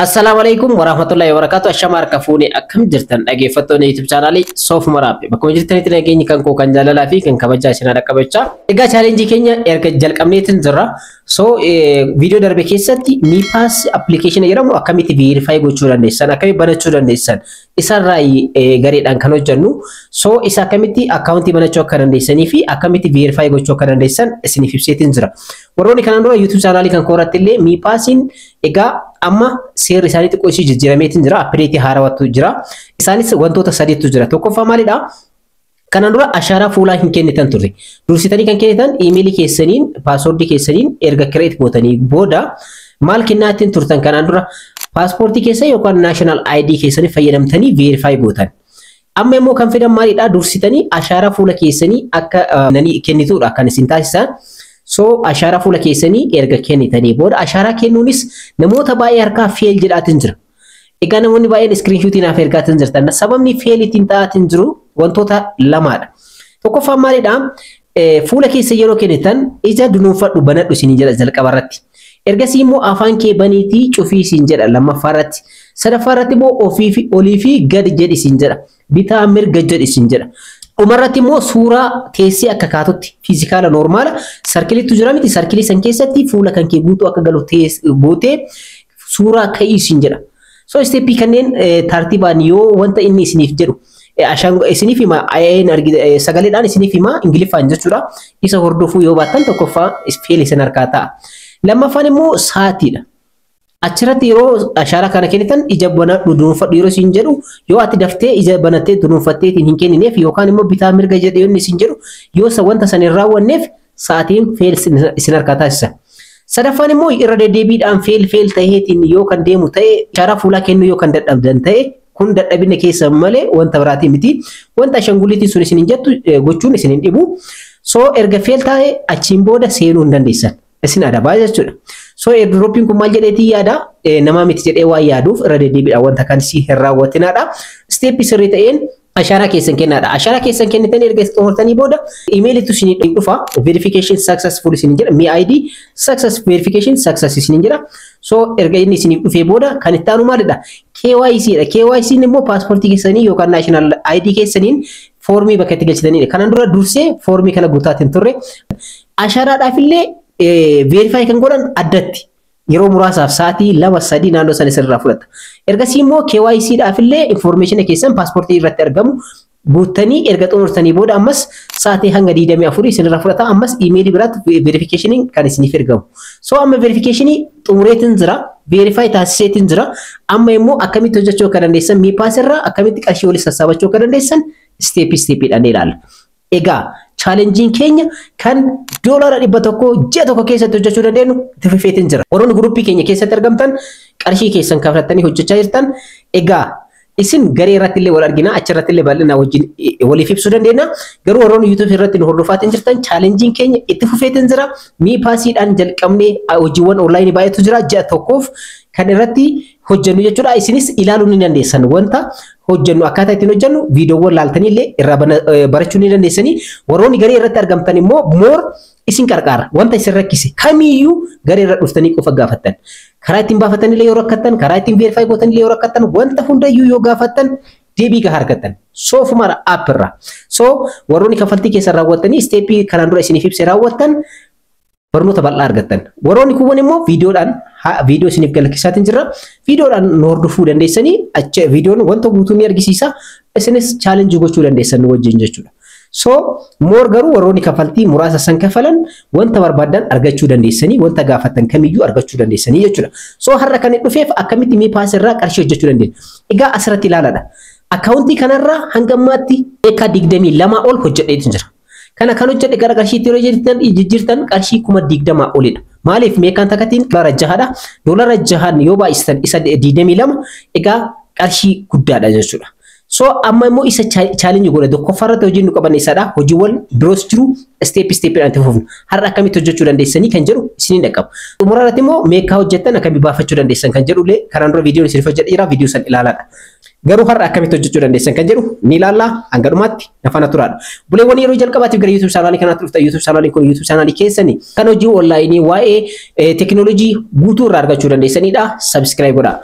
Assalaamu alaikum warahmatullahi wabarakatuh. Ashama harka fuune, akkam jirtan dhaggeeffattoonni YouTube chaanaalii Soof Maraabbe? Bakkuma jirtanitti nageenyi kan koo kan jaalalaa fi kan kabajaa isin haadha qabachaa. Egaa challenge keenya erga jalqabneetiin jirra. So viidiyoo darbe keessatti MiPass application jedhamu akkamitti verify gochuu dandeessan, akkamitti banachuu dandeessan isarraa gareedhaan kan hojjennu. So isa akkamitti akkaawuntii banachuu akka dandeessanii fi akkamitti verify gochuu akka dandeessan isiniif ibseetiin jira. Warroonni kanaan dura YouTube chaanaalii kan kooratti illee MiPassiin egaa amma seerri isaanii xiqqoo ishii jijjiirameetiin jira. Update haarawatu jira. Isaanis wantoota sadiitu jira. Tokkoffaa maalidha? Kanaan dura ashaaraa fuulaa hin kennitan turre. Dursitanii kan kennitan iimeelii keessaniin, password keessaniin erga create gootanii booda maal kennaatiin turtan? Kanaan dura paaspoortii keessa yookaan national ID keessanii fayyadamtanii verify gootan. Amma immoo kan fidan maalidha? Dursitanii ashaaraa fuula keessanii akka kennituudha kan isin taasisan. So ashaaraa fuula keessanii erga kennitanii booda, ashaaraa kennuunis namoota baay'ee harkaa fail jedhaatiin jira. Egaa namoonni baay'een screenshot naaf ergaatiin jirtan. Sababni fail ittiin ta'aatiin jiru wantoota lamaadha. Tokkoffaan maalidha? Fuula keessa yeroo kennitan ija dunuunfadhu, banadhu isin jedha jalqaba irratti. Ergasii immoo afaan kee baniitii cufii isin jedha lammaffaa irratti. Sadaffaa irratti immoo ofii fi olii fi gadi jedhi isin jedha. Bitaa mirga jedhi isin jedha. Dhumarratti immoo suuraa teessee akka kaatutti physical normal circletu jira miti, circle san keessatti fuula kan kee guutuu akka galu gootee suuraa ka'ii isin jedha. So step kanneen tartiibaan yoo wanta inni isiniif jedhu isiniif hima, sagaleedhaan isiniif hima, Ingiliffaan jechuudha. Isa hordofuu yoo baattan tokkoffaa fail isin harkaa ta'a. Lammaffaan immoo sa'aatiidha. Achirratti yeroo ashaaraa kana kennitan ija banadhu, dunuunfadhu yeroo isin jedhu, yoo ati daftee ija banattee dunuunfatteetiin hin kennineef yookaan immoo bitaa mirga jedhe inni isin jedhu yoo wanta san hin raawwanneef, sa'aatiin fail isin harkaa taasisa. Sadaffaan immoo irra deddeebiidhaan fail fail ta'eetiin yoo kan deemu ta'e, ashaaraa fuulaa kennuu yoo kan dadhabdan ta'e, kun dadhabina keessa malee wanta biraatii miti. Wanta ashanguliitiin sun isin hin jettu gochuun isin hin dhibu. So erga fail ta'e achiin booda seenuu hin dandeessan. Isin adabaa jechuudha. So airdropiin kun maal jedheetii yaada, namaa miti jedhee waan yaaduuf irra deddeebiidhaan wanta kan si hin raawwatinaadha. Step sirrii ta'een ashaaraa keessan kennaadha. Ashaaraa keessan kennitanii erga xumurtanii booda imeelitu isin dhufa. Verification successful isin jedha. Mi ID success, verification success isin jedha. So erga inni isiniif dhufee booda kan itti aanu maalidha? KYC dha. KYC immoo paaspoortii keessanii yookaan national ID keessaniin foormii bakka itti galchitanidha. Kanaan dura dursee foormii kana guutaatiin turre. Ashaaraadhaaf illee verify kan godhan addatti yeroo muraasaaf sa'aatii 2, 3 naannoo sana sirraa fudhata. Ergasii immoo KYC dhaaf illee information keessan paaspoortii irratti argamu guuttanii erga xumurtanii booda ammas sa'aatii hanga 24 isinirraa fudhata, ammas iimeelii biraatti verification kan isiniif ergamu. So amma verification xumureetiin jira, verify taasiseetiin jira. Amma immoo akkamitti hojjechuu akka dandeessan, MiPass irraa akkamitti qarshii walii sassaabachuu akka dandeessan step stepiidhaan ilaalla. Egaa challengeiin keenya kan $100 ji'a tokko keessatti hojjechuu dandeenyu itti fufeetiin jira. Warroonni guruppii keenya keessatti argamtan, qarshii keessan kaffaltanii hojjechaa jirtan, egaa isin garee irratti illee wal argina, achirratti illee bal'inaa wajjin waliif ibsuu dandeenya. Garuu warroonni YouTube irratti nu hordofaatiin jirtan, challengeiin keenya itti fufeetiin jira. MiPassiidhaan jalqabnee hojiiwwan online baay'eetu jira ji'a tokkoof kan irratti hojjennu jechuudha. Isinis ilaaluu ni dandeessan, wanta hojjennu, akkaataa ittiin hojjennu viidiyoowwan laaltanii illee irraa barachuu ni dandeessanii. Warroonni garee irratti argamtan immoo more isin qarqaara. Wanta isin rakkise kamiyyuu garee irra dhuftanii qofa gaafattan. Karaa ittiin baafatan illee yoo rakkattan, karaa ittiin verify gootan illee yoo rakkattan, wanta hundayyuu yoo gaafattan deebii gahaa argattan. Soofumara app irraa. So warroonni kaffaltii keessan raawwattanii step kanaan dura isiniif ibse raawwattan barnoota bal'aa argattan. Warroonni kuuwwan immoo viidiyoodhaan, viidiyoo isiniif galakkisaatiin jirra. Viidiyoodhaan nu hordofuu dandeessanii, achi viidiyoon wanta guutuu ni argisiisa. Isinis challenge gochuu dandeessan nu wajjin jechuudha. So more garuu warroonni kaffaltii muraasa san kafalan wanta barbaadan argachuu dandeessanii, wanta gaafatan kamiyyuu argachuu dandeessanii jechuudha. So har'a kan dhufeef akkamitti MiPass irraa qarshii hojjechuu dandeenya. Egaa asirratti ilaalaadha. Akkaawuntii kanarraa hanga ammaatti eekaa 22 ol hojjedheetu jira. Kana kan hojjedhe gara qarshiitti yeroo jijjiirtan qarshii 20,000 olidha. Maaliif? Meeqaan takkatiin $6dha. $6n yoo baay'istan isa 22, egaa qarshii guddaadha jechuudha. So amma immoo isa challenge godhe tokkoffaa irratti hojiin nu qaban isadha. Hojiiwwan biroos jiru, step stepiidhaan itti fufnu. Har'a akkamitti hojjechuu dandeessanii kan jedhu isiniin dhaqqaba. Xumura irratti immoo meeqaa hojjettan, akkamii baafachuu dandeessan kan jedhu illee karaan dura viidiyoon isiniif hojjedheera, viidiyoo san ilaalaadha. Garuu har'a akkamitti hojjechuu dandeessan kan jedhu ni ilaalla, hanga dhumaatti nafana turaadha. Buleewwan yeroo jalqabaatiif gara YouTube chaanaalii kanaatti dhuftan, YouTube chaanaaliin kun YouTube chaanaalii keessanii kan hojii online waa'ee teekinooloojii guutuu irraa argachuu dandeessanidha. Subscribe godhaa.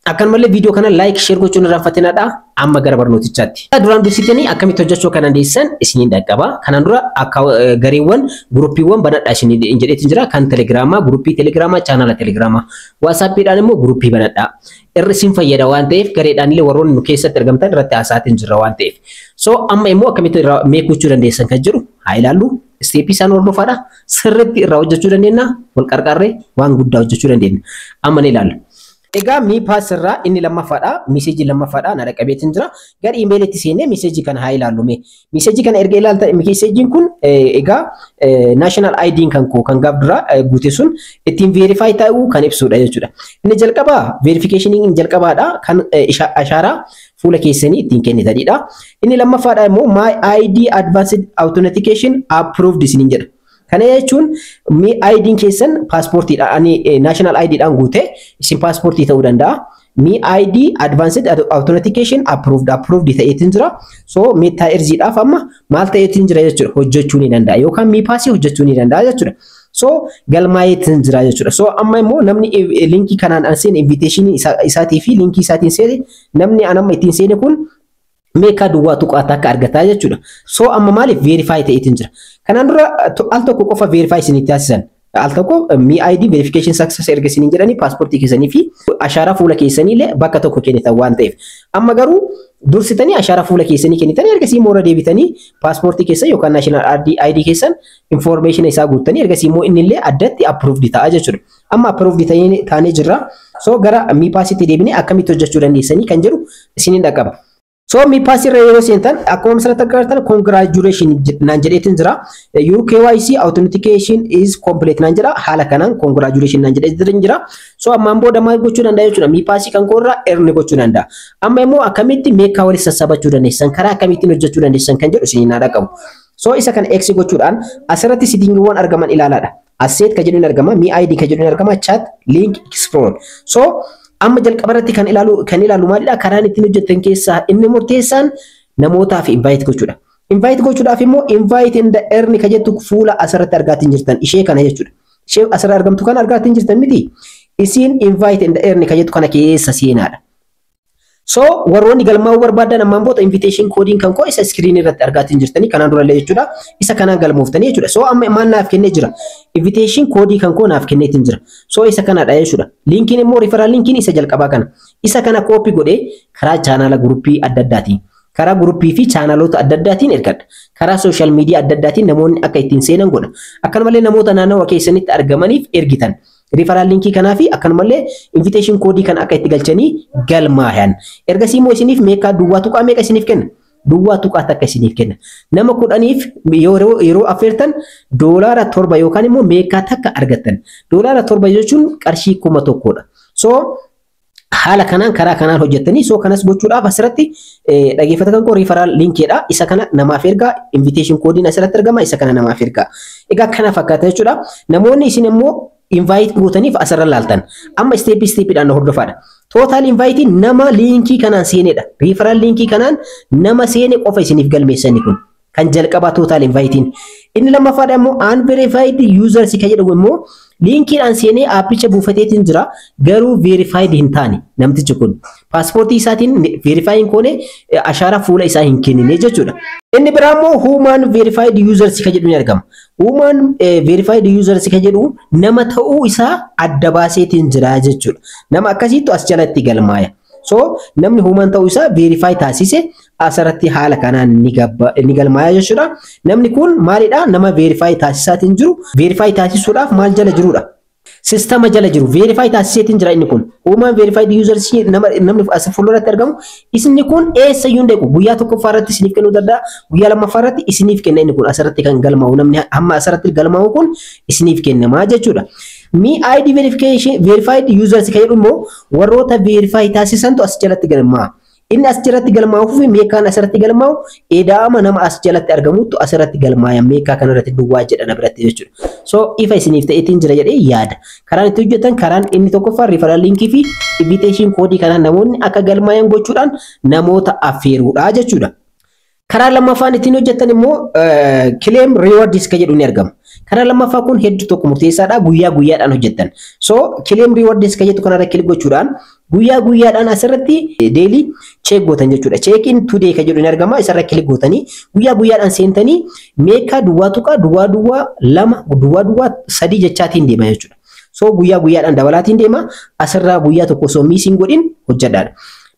Akkanumallee viidiyoo kana like, share gochuun irraanfatinaadha. Amma gara barnootichaatti. Duraan dursitanii akkamitti hojjechuu akka dandeessan isiniin dhaqqaba. Kanaan dura akka gareewwan guruppiiwwan banadhaa isiniin jedheetiin jira. Kan Telegiraamaa, guruppii Telegiraamaa, chaanaala Telegiraamaa. WhatsAppiidhaan immoo guruppii banadhaa. Irri isin fayyada waan ta'eef, gareedhaan illee warroonni nu keessatti argamtan irratti haasa'aatiin jirra waan ta'eef. So amma immoo akkamitti irraa make gochuu dandeessan kan jedhu haa ilaallu. Step isaan hordofaadha. Sirriitti irraa hojjechuu dandeenya. Wal qarqarree waan guddaa hojjechuu dandeenya. Amma ni ilaalla. Egaa Mi Pass irraa inni lammaffaadha. Message lammaffaadha. Na dhaqqabeetiin jira. Gara iimeelitti seenee message kana haa ilaallu mee. Message kana erga ilaalta, messageiin kun egaa national ID kan koo kan gaaf dura guute sun ittiin verify ta'uu kan ibsudha jechuudha. Inni jalqabaa verification jalqabaadha, kan ashaaraa fuula keessanii ittiin kennitanidha. Inni lammaffaadha immoo "My ID Advanced Authentication Approved" isiniin jedha. Kana jechuun mi ID'n keessan paaspoortiidha. Ani national IDdhaan guute, isin paaspoortii ta'uu danda'a. Mi ID Advanced Authentication approved ta'eetiin jira. So Meta Earthiidhaaf amma maal ta'eetiin jira jechuudha? Hojjechuu ni danda'a yookaan Mi Passii hojjechuu ni danda'a jechuudha. So galmaa'eetiin jira jechuudha. So amma immoo namni linkii kanaan an seene, invitation isaatii fi linkii isaatiin seene, namni an amma ittiin seene kun meekaa 0.1 argataa jechuudha. So amma maaliif verify ta'eetiin jira? Kanaan dura al tokko qofa verify isinitti taasisan. Al tokko Mi ID verification success erga isiniin jedhanii, paaspoortii keessanii fi ashaaraa fuula keessanii illee bakka tokko kennitan waan ta'eef. Amma garuu dursitanii ashaaraa fuula keessanii kennitanii, ergasii immoo irra deebitanii paaspoortii keessan yookaan national ID keessan information isaa guuttanii, ergasii immoo inni illee addatti approved ta'a jechuudha. Amma approved taanee jirra. So gara Mi Passitti deebinee akkamitti hojjechuu dandeessanii kan jedhu isiniin dhaqqaba. So Mi Pass irra yeroo seentan, akkuma asirratti agartan, "Congratulation" naan jedheetiin jira. "Your KYC authentication is complete" naan jedha. Haala kanaan "Congratulation" naan jedheetiin jira. So ammaan booda maal gochuu danda'a jechuudha? Mi Passii kan koorraa earn gochuu danda'a. Amma immoo akkamitti meekaa walitti sassabachuu dandeessan, karaa akkamittiin hojjechuu dandeessan kan jedhu isiniin haa dhaqabu. So isa kana X gochuudhaan asirratti settingiiwwan argaman ilaalaadha. Asset ka jedhu ni argama, Mi ID ka jedhu ni argama, chat, link, explore. So amma jalqaba irratti kan ilaalu maalidha? Karaan ittiin hojjetan keessaa inni murteessaan namootaaf invite gochuudha. Invite gochuudhaaf immoo "Invite and earn" ka jettu fuula asirratti argaatiin jirtan ishee kana jechuudha. Ishee asirra argamtu kana argaatiin jirtan miti. Isiin "Invite and earn" ka jettu kana keessa seenaadha. So warroonni galmaa'uu barbaadan, ammaan booda invitation codeiin kan koo isa screen irratti argaatiin jirtanii kanaan durallee jechuudha. Isa kanaan galmooftanii jechuudha. So amma maal naaf kennee jira? Invitation code kan koo naaf kenneetiin jira. So isa kanadha jechuudha. Linkiin immoo, referral linkiin isa jalqabaa kana. Isa kana copy godhee karaa chaanaala guruppii adda addaatiin, karaa guruppii fi chaanaloota adda addaatiin ergadha. Karaa social media adda addaatiin namoonni akka ittiin seenan godha. Akkanumallee namoota naannawa keessanitti argamaniif ergitan. Referral linkii kanaa fi akkanumallee invitation code kana akka itti galchanii galmaayan. Ergasii immoo isiniif meeqaa, duwwaa tuqaa meeqa isiniif kenna? 0.1 isiniif kenna. Nama 10f yeroo affeertan $7 yookaan immoo meeqaa takka argattan. $7 jechuun qarshii 1000dha. So haala kanaan karaa kanaan hojjettanii, so kanas gochuudhaaf asirratti dhaggeeffatan koo, referral linkiidha. Isa kana namaaf ergaa, invitation codeiin asirratti argama, isa kana namaaf ergaa. Egaa kana fakkaata jechuudha. Namoonni isin immoo invite gootaniif asirra laaltan. Amma step stepiidhaan hordofaadha. Total invite nama linkii kanaan seenedha. Referral linkii kanaan nama seene qofa isiniif galmeessani kun. Kan jalqabaa total inviteiin. Inni lammaffaadha immoo unverified users kan jedhamu immoo linkiidhaan seenee aappicha buufateetiin jira, garuu verified hin taane namtichi kun. Paaspoortii isaatiin verify hin goone, ashaaraa fuula isaa hin kennine jechuudha. Inni biraa immoo human verified users kan jedhu ni argama. Human verified users kan jedhu nama ta'uu isaa adda baaseetiin jira jechuudha. Nama akkasiitu as jalatti galmaaya. So namni human ta'uu isaa verify taasise asirratti haala kanaan ni galmaaya jechuudha. Namni kun maalidha? Nama verify taasisaatiin jiru. Verify taasisuudhaaf maal jala jirudha? Sistama jala jiru. Verify taasiseetiin jira inni kun. Human verified users nama namni as fuulduratti argamu. Isinni kun eessayyuu hin deequ. Guyyaa tokkoffaa irratti isiniif kennuu danda'a. Guyyaa lammaffaa irratti isiniif kenna inni kun, asirratti kan galmaa'u. Namni hamma asirratti galmaa'u kun isiniif kennamaa jechuudha. Mi ID verification verified users kan jedhu immoo warroota verify taasisantu as jalatti galmaa'a. Inni as jalatti galmaa'uu fi meeqaan asirratti galmaa'u eda'ama nama as jalatti argamutu asirratti galmaaya, meeqaa kanarratti duwwaa jedhana biratti jechuudha. So ifa isiniif ta'eetiin jira jedhee yaada. Karaan itti hojjetan karaan inni tokkoffaan referral linkii fi invitation code kanaan namoonni akka galmaayan gochuudhaan namoota affeeruudha jechuudha. Karaa lammaffaan ittiin hojjettan immoo claim rewards kan jedhu ni argama. Karaa lammaffaa kun hedduu tokko murteessaadha, guyyaa guyyaadhaan hojjettan. So claim rewards kan jettu kanarra click gochuudhaan guyyaa guyyaadhaan asirratti daily check gootan jechuudha. Check in today kan jedhu ni argama. Isarra click gootanii guyyaa guyyaadhaan seentanii meeqa 0.0022023 jechaatiin deema jechuudha. So guyyaa guyyaadhaan dabalaatiin deema. Asirraa guyyaa tokko osoo miss hin godhin hojjedhaadha.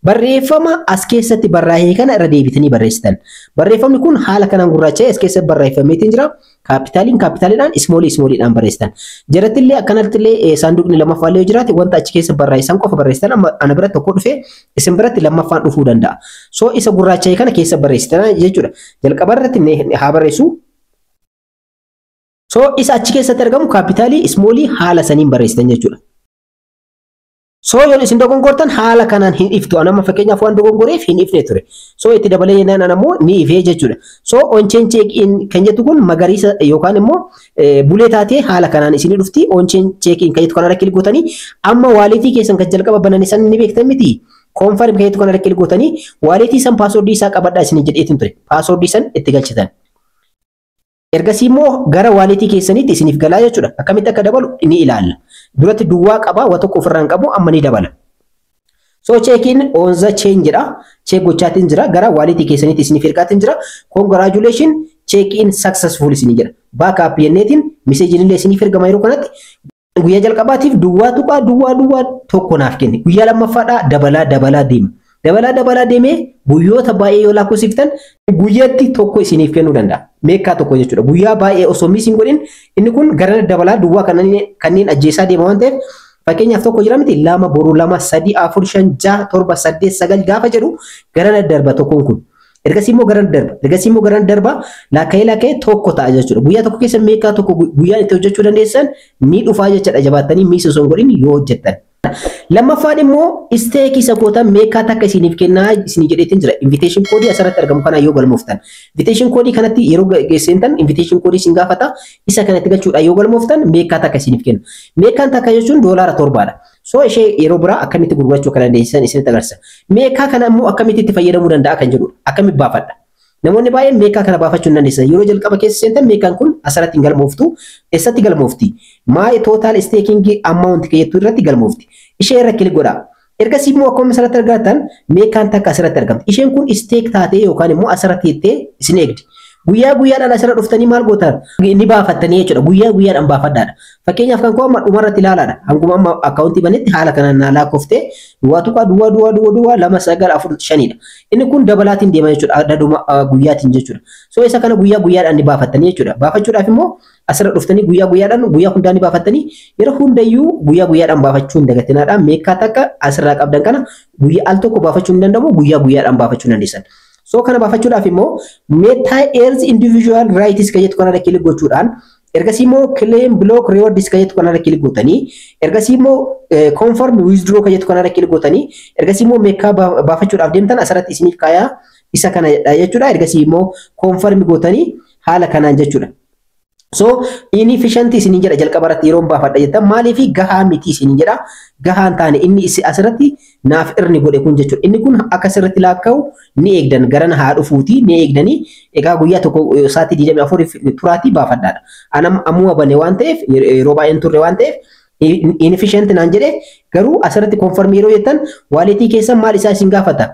Barreeffama as keessatti barraa'ee kana irra deebitanii barreessitan. Barreeffamni kun haala kanaan gurraacha'ee as keessatti barreeffameetiin jira. Capitaliin capitaliidhaan, smallii smalliidhaan barreessitan. Jarattillee akkanattillee saanduqni lammaffaallee yoo jiraate, wanta achi keessa barreessan qofa barreessitan. Amma ana biratti tokko dhufee, isin biratti lammaffaan dhufuu danda'a. So isa gurraacha'ee kana keessa barreessitan jechuudha. Jalqaba irratti haa barreessu. So isa achi keessatti argamu capitalii, smallii haala saniin barreessitan jechuudha. So yoo isin dogongortan haala kanaan hin iftu. Anama fakkeenyaaf waan dogongoreef hin ifne ture. So itti dabalee jennaan ammoo ni ifee jechuudha. So on-chain check in kan jettu kun magariisa yookaan immoo bulee taatee haala kanaan isinii dhufti. On-chain check in kan jettu kanarra click gootanii amma walletii keessan kan jalqaba banan san ni beektan miti. Confirm kan jettu kanarra click gootanii walletii san passwordii isaa qabadhaa isinii jedheetiin ture. Passwordii san itti galchitan. Ergasii immoo gara walletii keessaniitti isiniif galaa jechuudha. Akkamitti akka dabalu ni ilaalla. Duratti duwwaa qaba, waa tokko ofirraa hin qabu, amma ni dabala. So check in on the chain jedha. Check gochaatiin jira. Gara walletii keessaniitti isiniif ergaatiin jira. Congratulation, check in successful isinii jedha. Back up jenneetiin messageiin illee isiniif ergama yeroo kanatti. Guyyaa jalqabaatiif 0.001 naaf kenne. Guyyaa lammaffaadhaa dabalaa dabalaa deema. Dabalaa dabalaa deemee guyyoota baay'ee yoo lakkoofsiftan guyyaatti tokko isiniif kennuu danda'a. Meeqaa tokko jechuudha. Guyyaa baay'ee osoo miss hin godhin inni kun gara dabalaa duwwaa kanneen ajjeesaa deema waan ta'eef, fakkeenyaaf tokko jira miti, lama, boru lama, sadi, afur, shan, jaha, torba, saddeet, sagal gaafa jedhu gara darba tokkoon kun. Ergasii immoo gara darba. Ergasii immoo gara darba, lakka'ee lakka'ee tokko ta'a jechuudha. Guyyaa tokko keessa meeqaa tokko guyyaan itti hojjechuu dandeessan ni dhufaa jechuudha, jabaattanii miss osoo hin godhin yoo hojjettan. Lammaffaan immoo stake isa gootan meeqaa takka isiniif kennaa isinii jedheetiin jira. Invitation codeii asirratti argamu kana yoo galmooftan. Invitation codeii kanatti yeroo seentan invitation codeii isin gaafata. Isa kanatti galchuudhaan yoo galmooftan meeqaa takka isiniif kenna. Meeqaan takka jechuun $7dha. So ishee yeroo biraa akkamitti gurgurachuu akka dandeessan isinitti agarsiisa. Meeqaa kana immoo akkamitti itti fayyadamuu danda'a kan jedhudha. Akkamitti baafadha? Namoonni baay'een meeqaa kana baafachuu hin dandeessan. Yeroo jalqaba keessa seentan meeqaan kun asirratti hin galmooftu. Eessatti galmoofti? My total staking amount jettu irratti galmoofti. Ishee irra click godhaa. Ergasii immoo akkuma asirratti argattan meeqaan takka asirratti argamti. Isheen kun stake taatee yookaan immoo asirratti hittee isin eegdi. Guyyaa guyyaadhaan asirra dhuftanii maal gootan? Ni baafattanii jechuudha. Guyyaa guyyaadhaan baafadhaadha. Fakkeenyaaf kan koo amma dhumarratti ilaalaadha. Hanguma amma accountii banetti haala kanaan naa lakkoftee 0.0000294 5dha. Inni kun dabalaatiin deema jechuudha. Adaduma guyyaatiin jechuudha. So isa kana guyyaa guyyaadhaan ni baafattanii jechuudha. Baafachuudhaaf immoo asirra dhuftanii guyyaa guyyaadhaan guyyaa hundaa ni baafattanii, yeroo hundayyuu guyyaa guyyaadhaan baafachuu hin dagatinaadha. Meeqaa takka asirraa qabdan kana guyyaa al tokko baafachuu hin danda'amu, guyyaa guyyaadhaan baafachuu dandeessan. So kana baafachuudhaaf immoo Meta Earth Individual Rights kan jettu kanarra click gochuudhaan, ergasii immoo Claim Block Rewards kan jettu kanarra click gootanii, ergasii immoo Confirm Withdraw kan jettu kanarra click gootanii, ergasii immoo meeqaa baafachuudhaaf deemtan asirratti isiniif kaayaa, isa kana jechuudha. Ergasii immoo confirm gootanii haala kanaan jechuudha. So inefficient isiniin jedha jalqaba irratti yeroo baafadha jettan, maaliif gahaa miti isiniin jedha, gahaan taane inni asirratti naaf irni godhe kun jechuudha. Inni kun akka asirratti laakka'u ni eegdan, garana haa dhufuuti ni eegdanii. Egaa guyyaa tokko sa'aatii 24 turaatii baafadhaadha. Anam ammuma bane waan ta'eef, yeroo baay'een turre waan ta'eef inefficient naan jedhe. Garuu asirratti confirm yeroo jettan walletii keessan maal isaa isin gaafata.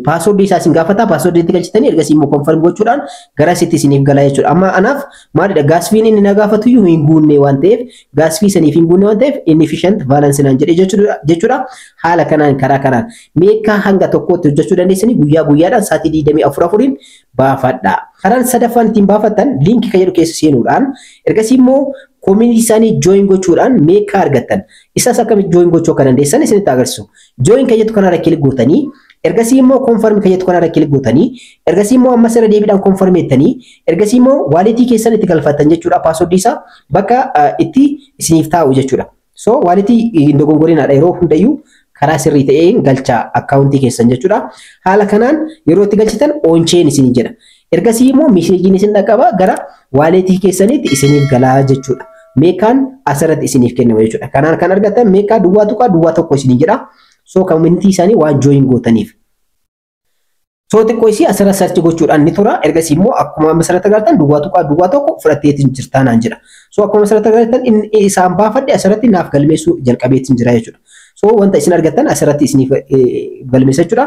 Passwordii isaa isin gaafata, passwordii itti galchitanii ergasii immoo confirm gochuudhaan gara asitti isiniif gala jechuudha. Amma anaaf maalidha, gas feen inni na gaafatu iyyuu hin guunne waan ta'eef, gas fee saniif hin guunne waan ta'eef inefficient balance naan jedhe jechuudha. Haala kanaan karaa kanaan meeqaa hanga tokkotti hojjechuu dandeessanii guyyaa guyyaadhaan sa'aatii 24 4iin baafadha. Karaan sadaffaan ittiin baafattan linkii kan jedhu keessa seenuudhaan, ergasii immoo community isaanii join gochuudhaan meeqaa argattan. Isas akkamitti join gochuu akka dandeessan isinitti agarsiisu. Join kan jettu kanarra click gootanii, ergasii immoo confirm kan jettu kanarra click gootanii, ergasii immoo ammas irra deebiidhaan confirm jettanii, ergasii immoo walletii keessan itti galfattan jechuudha, passwordii isaa bakka itti isiniif taa'u jechuudha. So walletii hin dogongorinaadha, yeroo hundayyuu karaa sirrii ta'een galchaa accountii keessan jechuudha. Haala kanaan yeroo itti galchitan on-chain isin jedha. Ergasii immoo messageiin isin dhaqqaba, gara walletii keessaniitti isiniif galaa jechuudha. Meeqaan asirratti isiniif kennama jechuudha. Kanaan kan argattan meeqaa 0.01 isinii jedha. So community isaanii waan join gootaniif. So xiqqoo isii asirra search gochuudhaan ni tura. Ergasii immoo akkuma asirratti agartan 0.01 fudhatteetiin jirtaa naan jedha. So akkuma asirratti agartan inni isaan baafadhe asirratti naaf galmeessuu jalqabeetiin jira jechuudha. So wanta isin argattan asirratti isiniif galmeessa jechuudha.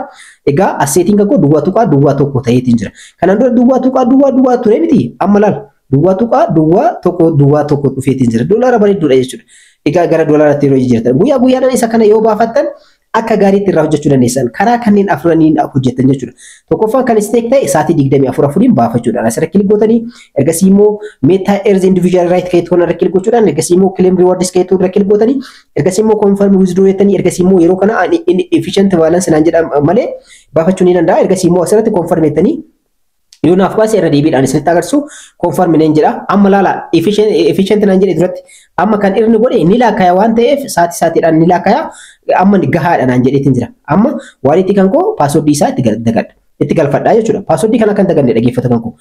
Egaa assetiin kan koo 0.01 ta'eetiin jira. Kanaan dura 0.00 ture miti, amma laal, 0.0101 dhufeetiin jira. Doolaara bareedduudha jechuudha. Egaa gara doolaaraatti yeroo jijjiirtan guyyaa guyyaadhaan isa kana yoo baafattan akka gaariitti irraa hojjechuu dandeessan. Karaa kanneen afuraniin hojjettan jechuudha. Tokkoffaan kan stake ta'e sa'aatii 24 afuriin baafachuudhaan asirra click gootanii, ergasii immoo Meta Earn individual right keetu irra click gochuudhaan, ergasii immoo claim rewards keetu irra click gootanii, ergasii immoo confirm withdraw jettanii, ergasii immoo yeroo kana insufficient balance naan jedha malee baafachuu ni danda'a. Ergasii immoo asirratti confirm jettanii, yoo naaf baase irra deebiidhaan isinitti agarsiisu, confirm neen jedha. Amma laala, insufficient naan jedhe duratti, amma kan irni godhe ni laakkaya waan ta'eef sa'aatii sa'aatiidhaan ni laakkaya, amma gahaadha naan jedheetiin jira. Amma walletii kan koo passwordii isaa itti dagadha. Itti galfadhaa jechuudha. Passwordii kana kan daganne, dhaggeeffata kan koo.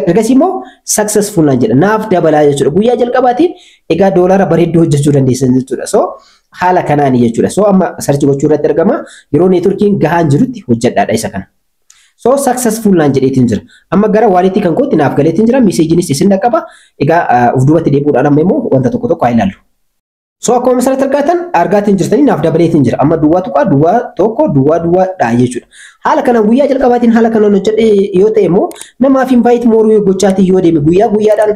Ergasii immoo successful naan jedha. Naaf dabalaa jechuudha. Guyyaa jalqabaatiin egaa doolaara bareedduu hojjechuu dandeessan jechuudha. So haala kanaani jechuudha. So amma search gochuu irratti argama. Yeroo networkiin gahaan jirutti hojjedhaadha isa kana. So successful naan jedheetiin jira. Amma gara walletii kan kootti naaf galeetiin jira. Messageiinis isin dhaqqaba. Egaa of duubatti deebi'uudhaan amma immoo wanta tokko tokko haa ilaallu. So akkuma asirratti argatan argaatiin jirtanii naaf dabaleetiin jira. Amma 0.0100dha jechuudha. Haala kanaan guyyaa jalqabaatiin haala kanaan hojjedhe yoo ta'e immoo namaaf invite more gochaatiin yoo deeme, guyyaa guyyaadhaan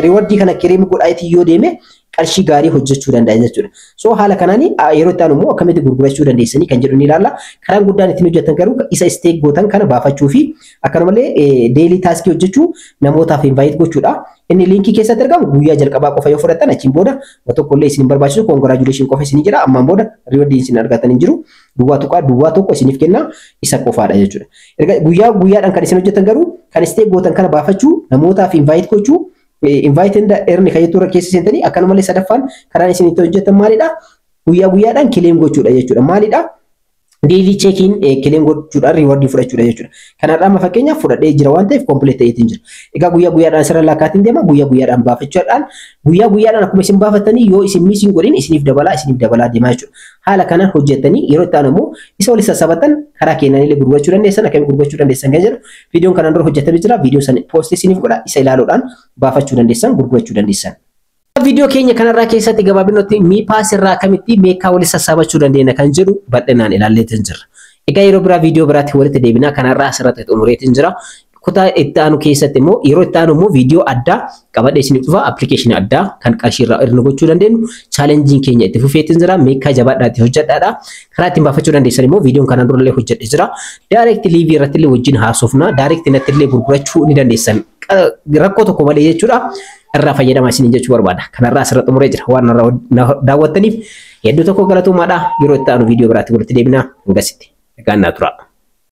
rewardii kana claim godhaatiin yoo deeme, qarshii gaarii hojjechuu danda'a jechuudha. So haala kanaan yeroo itti aanu immoo akkamitti gurgurachuu dandeessanii kan jedhu ni ilaalla. Karaan guddaan ittiin hojjetan garuu isa stake gootan kana baafachuu fi akkanumallee daily taskii hojjechuu, namootaaf invite gochuudha. Inni linkii keessatti argamu guyyaa jalqabaa qofa yoo fudhattan, achiin booda wa tokkollee isin hin barbaachisu, congratulation qofa isin jira. Ammaan booda rewardii isin argatan hin jiru. 0.01 isiniif kenna, isa qofaadha jechuudha. Erga guyyaa guyyaadhaan kan isin hojjetan garuu kan stake gootan kana baafachuu, namootaaf invite gochuu, invite and earn kan jettu irra keessa seentanii, akkanumallee sadaffaan karaan isin itti hojjetan maalidha? Guyyaa guyyaadhaan claim gochuudha jechuudha. Maalidha? Daily check-in claim gochuudhaan rewardii fudhachuudha jechuudha. Kanarraa amma fakkeenyaaf fudhadhee jira waan ta'eef complete ta'eetiin jira. Egaa guyyaa guyyaadhaan asirra lakkaatiin deema, guyyaa guyyaadhaan baafachuudhaan, guyyaa guyyaadhaan akkuma isin baafattanii yoo isin missiin godhin isiniif dabalaa, isiniif dabalaa deemaa jechuudha. Haala kanaan hojjettanii yeroo itti aanu immoo isa walitti sassabatan karaa keenyanillee gurgurachuu dandeessan. Akkamiin gurgurachuu dandeessan kan jedhu viidiyoon kanaan dura hojjetamee jira. Viidiyoo sana postii isiniif godha, isa ilaaluudhaan baafachuu dandeessan, gurgurachuu dandeessan. Viidiyoo keenya kanarraa keessatti gabaabinootti Me Pass irraa akkamitti meeqaa walitti sassaabachuu dandeenya kan jedhu bal'inaan ilaalleetiin jirra. Egaa yeroo biraa viidiyoo biraatti walitti deebinaa, kanarraa asirratti xumureetiin jira. Kutaa itti aanu keessatti immoo, yeroo itti aanu immoo viidiyoo addaa qabadhee isiniif dhufa, appilikeeshinii addaa kan qarshii irraa earn gochuu dandeenyu. Challengeiin keenya itti fufeetiin jira. Meeqaa jabaadhaatti hojjedhaadha. Karaa ittiin baafachuu dandeessan immoo viidiyoon kanaan dura illee hojjedhe jira. Direct liveii irratti illee wajjin haasofna. Direct natti illee gurgurachuu ni dandeessan. Rakkoo tokko malee jechuudha. Irraa fayyadamaa isiniin jechuu barbaada. Kanarraa asirra xumuree jira. Waan irraa daawwattaniif hedduu tokko galatoomaadha. Yeroo itti aanu viidiyoo biraatti walitti deebina. Hangasitti nagaan naa tura.